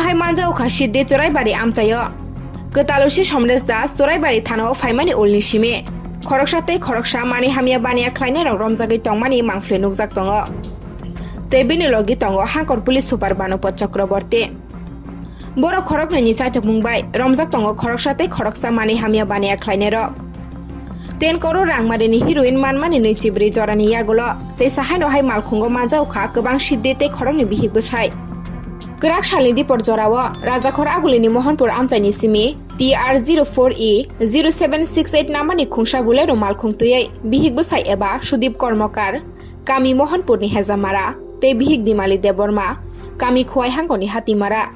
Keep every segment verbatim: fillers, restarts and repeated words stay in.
Hai manjao kha Siddi Choraibari amchaio. Kwtal usi Somres Das Choraibari thanao phaimani ulni simi khoroksa tei khoroksa mani hamya baniya khlainairok romjagwi tongmani mangphle nukjak tongo. Tei bini logi tongo Hangkor Police Super Bhanupada Chakraborty. Borok khoroknwini chaithokmung bai romjak tongo khoroksa tei khoroksa mani hamya baniya khlainairok. Ten koror rangmarini heroin manmani nwi chibrwi jorani yagulo tei sahaino hai malkhungo manjao kha kwbang Siddi tei khoroknwi bihik bwsai. Kwrak salni dipor jorao Rajakhor Agulini Mohanpur amchaini simi T R zero four E zero seven six eight namani khungsa Bolero malkhung twiwi bihik bwsai eba Sudip Kormokar, kami Mohanpurni Hejamara, tei bihik Dimali Debbarma, kami Khuwai Hangkoni Hatimara.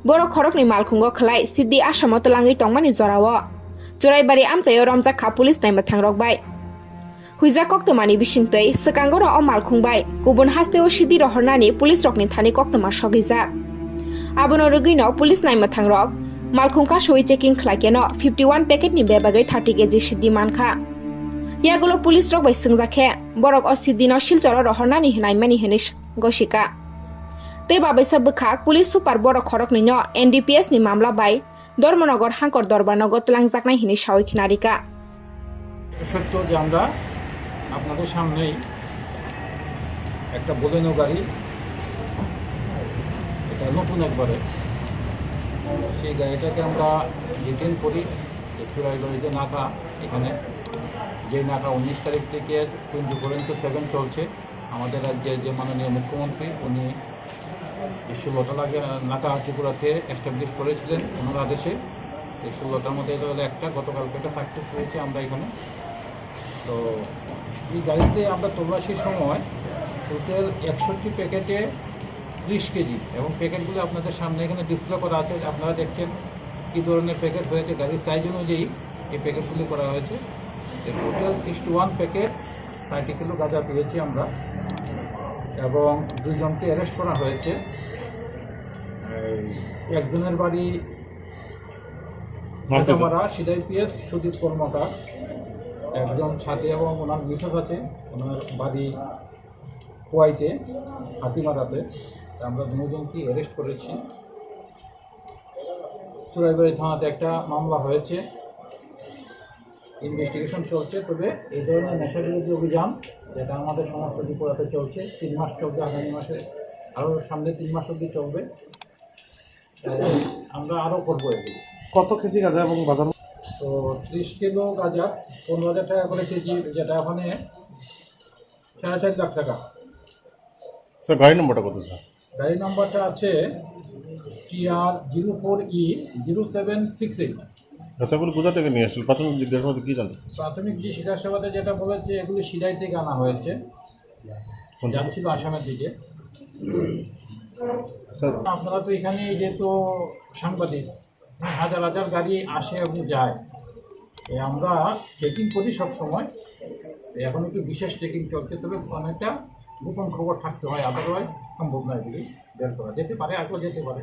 Borok khoroknwi malkhungo khlai Siddi Assamo twlangwi tongmani jorao Choraibari amchaio romjak kha police naimwthangrok bai. Huijak koktwmani bisingtwi swkangoro o malkhung bai kubun hasteo Siddi rohornani police rokni thani koktwma sogwijak. Abono rwgwino police naimwthangrok malkhung kasui checking khlaikeno fifty one packet ni bebagwi thirty K G Siddi mankha. Yagulo police rok bai swngjak khe borok o Siddi no Silchoro rohornani hwnwi mani hwnwi gosika. Tei babaisa bwkhak police super borok khoroknwino N D P S ni mamla bai Dharmanagar Hangkor Dorbar nogo twlangjaknai hwnwi sawi khna rika. সত্য যে আমরা আপনাদের সামনেই একটা বোলেনো গাড়ি, এটা নতুন একবারে, সেই গাড়িটাকে আমরা ডিটেন করি চুরাইবাড়িতে নাকা, এখানে যে নাকা উনিশ তারিখ থেকে টোয়েন্টি ফোর ইন্টু সেভেন চলছে। আমাদের রাজ্যের যে মাননীয় মুখ্যমন্ত্রী, উনি এই ষোলোটা লাগে নাকা ত্রিপুরাতে এস্টাবলিশ করেছিলেন ওনার আদেশে। এই ষোলোটার মধ্যে এটা হলো একটা, গতকালকে একটা সাকসেস পেয়েছি আমরা এখানে। তো এই গাড়িতে আমরা তল্লাশির সময় টোটাল একষট্টি প্যাকেটে ত্রিশ কেজি, এবং প্যাকেটগুলো আপনাদের সামনে এখানে ডিসপ্লে করা আছে, আপনারা দেখছেন কী ধরনের প্যাকেট হয়েছে, গাড়ির সাইজ অনুযায়ী এই প্যাকেটগুলি করা হয়েছে। টোটাল সিক্সটি ওয়ান প্যাকেট ষাট কিলো গাঁজা পেয়েছি আমরা, এবং দুইজনকে অ্যারেস্ট করা হয়েছে। এই একজনের বাড়ি নাম কি, স্যার? কাটামারা, সিদাই পিএস সুদীপ কর্মকার, একজন সাথে এবং ওনার মিসেস আছে, ওনার বাড়ি খোয়াইতে, হাতিমারাতে। আমরা দুজনকে অ্যারেস্ট করেছি। চুরাইবাড়ি থানাতে একটা মামলা হয়েছে, ইনভেস্টিগেশন চলছে। তবে এই ধরনের নেশা বিরোধী অভিযান, যেটা আমাদের সমস্ত ত্রিপুরাতে চলছে, তিন মাস চলবে, আগামী মাসে আরও সামনে তিন মাস অবধি চলবে। তাই আমরা আরও করবো এগুলো। কত কেজি গাঁজা এবং বাজার? তো ত্রিশ কিলো গাঁজা, পনেরো হাজার টাকা করে কেজি, যেটা ওখানে সাড়ে চার লাখ টাকা। স্যার, গাড়ি নম্বরটা কত, স্যার? গাড়ি নাম্বারটা আছে T R zero four E zero seven six eight. আচ্ছা, এগুলো কোথা থেকে নিয়ে আসছিল? প্রাথমিক জিজ্ঞাসাবাদে কি জানতে? প্রাথমিক যে জিজ্ঞাসাবাদে যেটা বলেছে, এগুলো সিদাই থেকে আনা হয়েছে, কোন থেকে? যাচ্ছিল আসামের দিকে। স্যার, আপনারা তো এখানে যেহেতু সাংবাদিক, হাজার হাজার গাড়ি আসে এবং যায়, এই আমরা চেকিং করি সব সময়। এখন একটু বিশেষ চেকিং চলছে, তবে অনেকটা গোপন খবর থাকতে হয়, আদারওয়াইজ সম্ভব নয় এগুলি বের করা। যেতে পারে, আজও যেতে পারে।